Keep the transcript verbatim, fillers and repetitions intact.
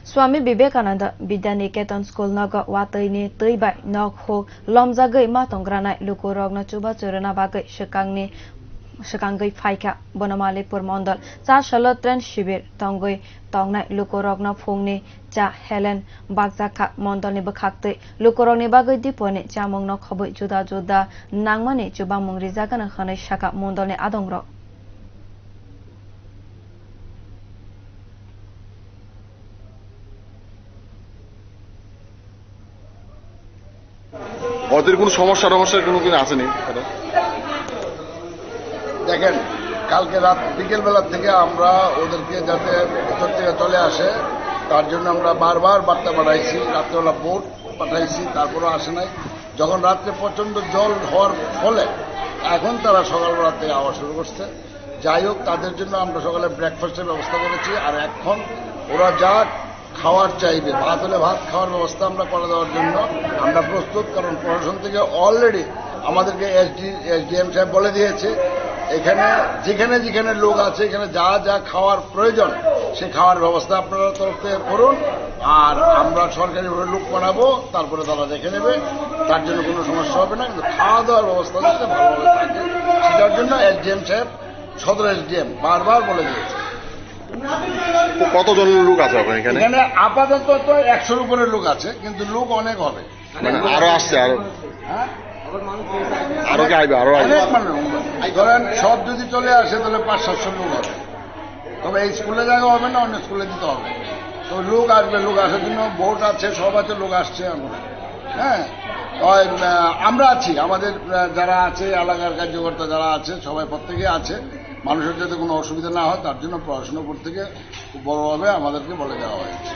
Swami Vivekananda Vidya Niketan School nogo watwi ni twi bai nok huk lomjagwi ma tongranai lukurokno chubachu rwna bagwi swkangni swkangwi phaikha Bonomalipur mondol. Cha salo train shibir tongwi tongnai lukurokno phungni cha helen bakjakha mondolni bwkhaktwi. Lukurokni bagwi diponi chamungno khobwi juda juda nangmani chubamung rijagano hwnwi sakha mondolni adongrok. ওদের কোনো সমস্যা টমস্যা কোনো কিছু আসেনি? দেখেন, কালকে রাত বিকেলবেলা থেকে আমরা ওদেরকে যাতে ভিতর থেকে চলে আসে, তার জন্য আমরা বারবার বার্তা পাঠাইছি, রাত্রেবেলা বোট পাঠাইছি, তারপরেও আসে নাই। যখন রাত্রে প্রচণ্ড জল হওয়ার ফলে এখন তারা সকালবেলা থেকে আওয়া শুরু করছে। যাই হোক, তাদের জন্য আমরা সকালে ব্রেকফাস্টের ব্যবস্থা করেছি। আর এখন ওরা যা খাওয়ার চাইবে, ভাত হলে ভাত খাওয়ার ব্যবস্থা আমরা করে দেওয়ার জন্য আমরা প্রস্তুত, কারণ প্রশাসন থেকে অলরেডি আমাদেরকে এসডি, এসডিএম সাহেব বলে দিয়েছে, এখানে যেখানে যেখানে লোক আছে, এখানে যা যা খাওয়ার প্রয়োজন, সে খাওয়ার ব্যবস্থা আপনারা তরফ থেকে করুন। আর আমরা সরকারিভাবে লোক পাঠাবো, তারপরে তারা দেখে নেবে, তার জন্য কোনো সমস্যা হবে না। কিন্তু খাওয়া দাওয়ার ব্যবস্থা যাতে ভালোভাবে থাকে, সেটার জন্য এসডিএম সাহেব, সদর এসডিএম বারবার বলে দিয়েছে। তো কতজন লোক আছে আপনার এখানে? এখানে আপাতত তো একশোর উপরে লোক আছে, কিন্তু লোক অনেক হবে। মানে আরো আসছে, আরো হ্যাঁ? আরো কি আইবে? আরো আইবে? অনেক মানুষ। ধরেন, সব যদি চলে আসে, তাহলে পাঁচ সাতশো লোক হবে। তবে এই স্কুলে জায়গা হবে না, অন্য স্কুলে দিতে হবে। তো লোক আসবে, লোক আসার জন্য বোট আছে, সব আছে, লোক আসছে এখন। হ্যাঁ, ওই, আহ, আমরা আছি, আমাদের, আহ, যারা আছে, এলাকার কার্যকর্তা যারা আছে, সবাই প্রত্যেকে আছে। মানুষের যাতে কোনো অসুবিধা না হয়, তার জন্য প্রশাসনের উপর থেকে খুব বড়ভাবে আমাদেরকে বলে দেওয়া হয়েছে।